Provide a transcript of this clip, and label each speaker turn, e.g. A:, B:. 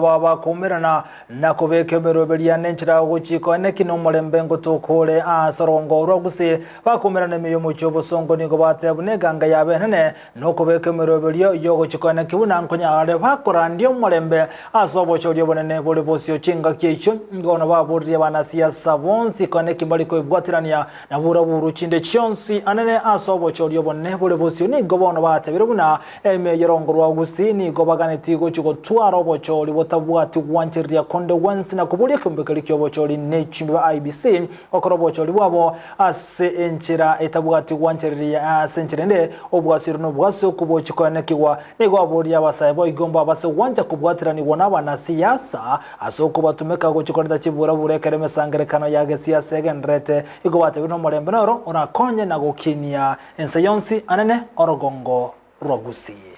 A: Bakoumerana na kobeka emeroberio nenchera gochika eneki nomorembe ngotokore ase orogongo rwa Gusii. Bakoumerana ime y'omochie obosongo nigo bateba buna eganga yabo enene nokobeka emeroberio y'ogochika eneki buna nkonyarare bakorandia omorembe ase obochori obonene bore bosio chingaki echio. Nigo bono baboririe abanasiasa bonsi koeneki mbari koebwaterania na buraburu chinde chionsi anene ase obochori obonene bore bosio. Nigo bono batebire buna Ime y'orongo rwa Gusii nigo baganetie gochia gotwara obochori botabwati gwanchereria konde gwensi na koboria ekeombe keria ki'obochori ne chimbe ba IEBC gokora obochori bwabo ase enchera etabwati gwanchereria ase enchera ende obwasirwe nobwasoku bochie koenekigwa. Nigo aboria abasae boigo mbabase gwancha kobwateranigwa nabanasiasa ase okobatumeka gochia koreta chiburabura ekero emesangerekano ya gesiasa egendererete. Igo batebire nomorembe noro orakonye na gokinia Ense yonsi anene orogongo rwa Gusii.